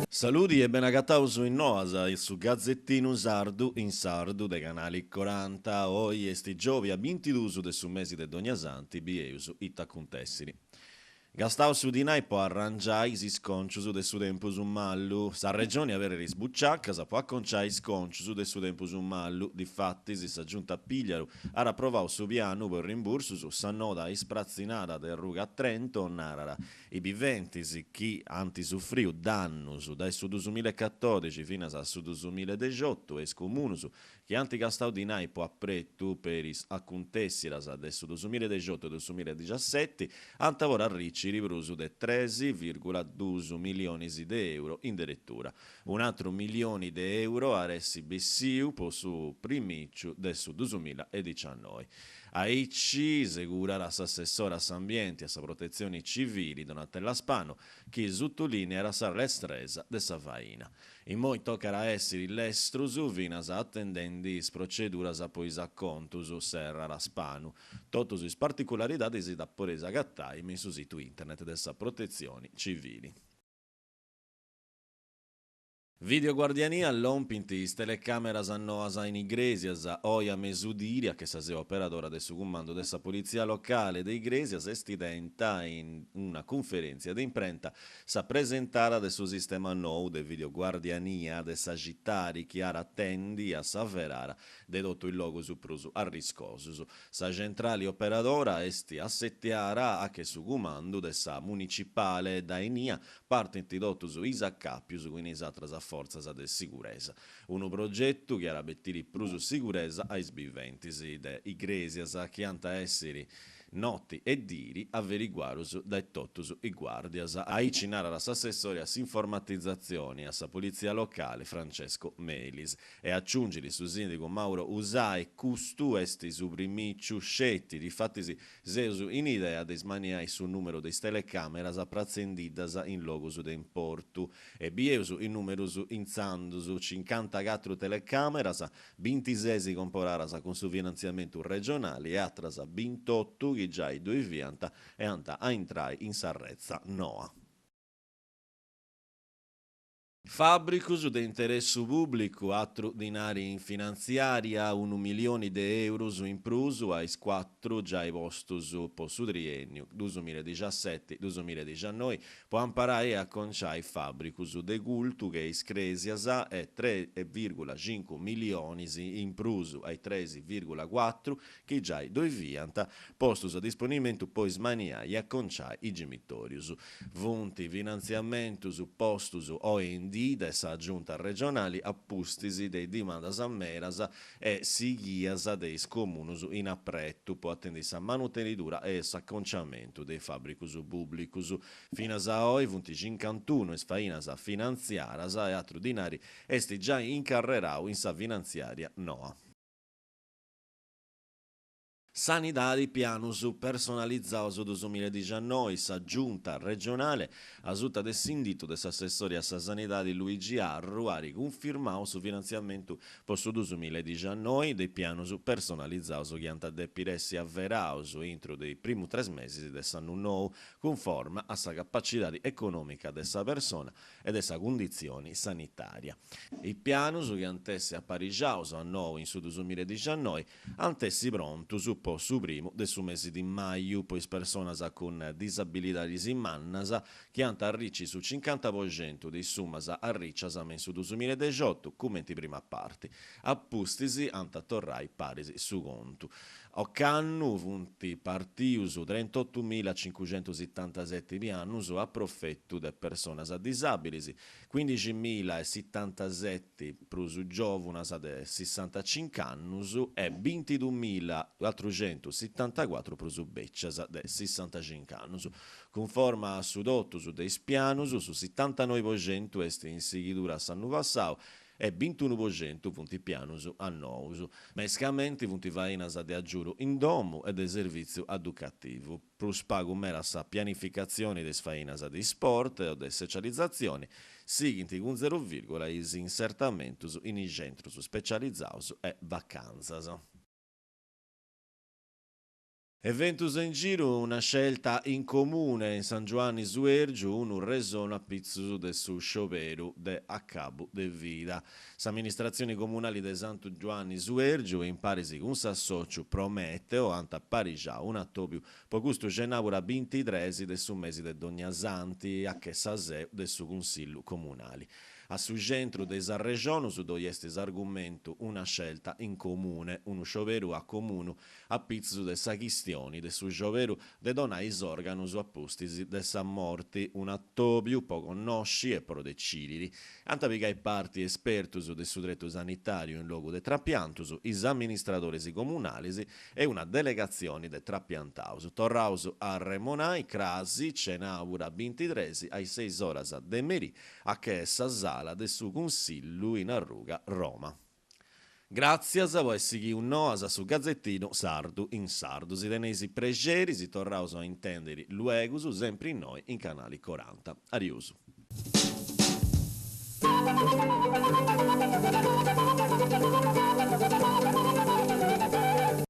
Saludi e benagataus in Noas, su gazetinu sardu in sardu de Canali Coranta. Oi est giòbia bintidus de su mesi de Dognasanti, bieus ita acuntèssiri. Gastaus su dinai po arrangiai is iscòncius de su tempus mallu. Sa Regioni aberrit is buciacas po aconciai is scòncius de su tempus mallu. Difatis sa Giunta Pigliaru at aprovau su pianu po is rimbursus, sa noda ispratzinada de ruga Trento narat is biventis chi ant sufriu dannus dae su dusumilecatòdixi finas a su dusumiledexotu e is comunus chi ant gastau dinai po apretu peri is acuntèssidas de su dusumiledexotu e dusumiledixaseti, ant a podi arriciri prus de tres vìrgula dus millionis de euro in deretura. Un'atru millioni de euro at essi bessiu po su primìciu de su dusumiladiciannoi. Aici segurat s'assessora a s'Ambienti e a sa Protetzioni Civili, Donatella Spanu, chi sutulìneat sa lestresa de sa faina. Immoi tocat a èssiri lestrus finas atendendi is proceduras po is acontus, serrat Spanu. Totus is particularidadis ddas podeis agatai me in su situ internet de sa Protetzioni Civili. Videoguardiania, Lompint is telecàmeras noas in Igrèsias. Oi a mesudiri, a che sa seu operadora de su cumandu de sa Politzia Locale de Igrèsias est tenta in una cunferèntzia de imprenta Sa presentada de su sistema nou de videoguardiania de sa citadi chi at a atendi a sa ferara de totu is logus prus arriscosus. Sa centrali operadora est assetiara a che su cumandu de sa municipale e dae inia partint totus is acàpius cun is atras fortzas de siguresa. Unu progetu chi at a betiri prus siguresa a is biventis de Igrèsias chi ant a èssiri Noti e diri averiguarus dae totus is guàrdias. Aici narat s'assessori a s'informatizatzioni e a sa politzia locali Francesco Melis. E aciungit su sìndigu Mauro Usai, Custu est su primìciu sceti, difatis seus in idea de ismanniai su nùmeru de is telecàmeras pratzendiddas in logus de importu. E bieus is nùmerus intzandus, cincantacatru telecàmeras, Bintisesi comporaras cun su finantziamentu regionali e atras bintotu chi giai ddoi fiant e ant a intrai in sa retza noa. Fàbricus de interessu pùblicu, atru dinari in finantziària, unu milioni de eurus in prus a is cuatru giai postus po su triènniu dusumiladixaseti dusumiladixannoi Po amparai e aconciai fàbricus de cultu che is crèsias e tres vìrgula cincu milionis in prus a is tres vìrgula cuatru chi giai ddoi fiant postus a disponimentu po ismaniai e aconciai is gimitòrius. Funt finantziamentus postus oi in dì de sa Giunta regionali a pustis de is dimandas meras e sighias de is comunus in apretu po atendi sa manutenidura e s'aconciamentu de is fàbricus pùblicus. Finas a oi funt cincantunu is fainas finantziaras e atru dinari est giai incarrerau in sa finantziària noa. Sanidadi, pianus personalizaus dusumiladixannoi, sa Giunta regionale, asuta de s'inditu de s'assessori a sa Sanidadi Luigi Arru, at cunfirmau su finantziamentu po su dusumiladixannoi de is pianus personalizaus chi ant a depiri essi averaus intru de is primus tres mesis de s'annu nou, cunforma a sa capacidadi econòmica de sa persona e de sa cunditzioni sanitària. Is pianus chi ant essi aparixaus a nou in su dusumiladixannoi Ant essi prontus po su primu de su mesi de maju po is personas cun disabilidadis mannas chi ant a arrici su cincanta po centu de is summas arricias me in su dusumiladexotu cumenti prima parti. A pustis ant a torrai paris su contu. Ocannu funt partius trentotumilacincuxentusitantaseti pianus a profetu de personas disabilis, Quindiximilaesetantaseti prus giòvunas de sissantacinc'annus e bintidumilacuatruxentusitantacuatru prus bècias de sissantacinc'annus. Cunforma a su totus de is pianus, su sitantanoi po centu est in sighidura a s'annu passau e bintunu po centu funt pianus a nous. Mescamenti funt fainas de agiudu in domu e de servìtziu aducativu. Prus pagu meda sa pianificatzioni de is fainas de isport o de socializatzioni, sighint cun zero vìrgula is insertamentus in is centrus specializaus e vacantzas. Eventus in giru, Una scelta in comune, in San Giuanni Suèrgiu unu resonu a pitzus de su scioberu de acabu de vida. S'amministratzioni comunali de Santu Giuanni Suèrgiu, in paris cun s'assòciu Prometeo, ant aparixau un'atòbiu po custu cenàbura bintitres de su mesi de Donniasanti a che sa seu de su Cunsillu Comunali. A su centru de is arrexonus ddoi est s'argumentu Una scelta in comune, unu scioberu a comunu a pitzus de sa chistioni de su scioberu de donai is òrganus a pustis de sa morti, un'atòbiu po connosci e pro decidiri. Ant a pigai parti espertus de su tretu sanitàriu in logu de trapiantus, is amministradoris comunalis e una delegatzioni de trapiantaus. Torraus a arremonai, crasi, cenàbura bintitres, a is seis oras de merì, a che sa sala de su Cunsillu in arruga Roma. Gràtzias po essi sighiu Noas su gazetinu sardu in sardu. Si teneis prexeri si torraus a intèndiri luegus sempri innoi in Canali Coranta. Ariusu.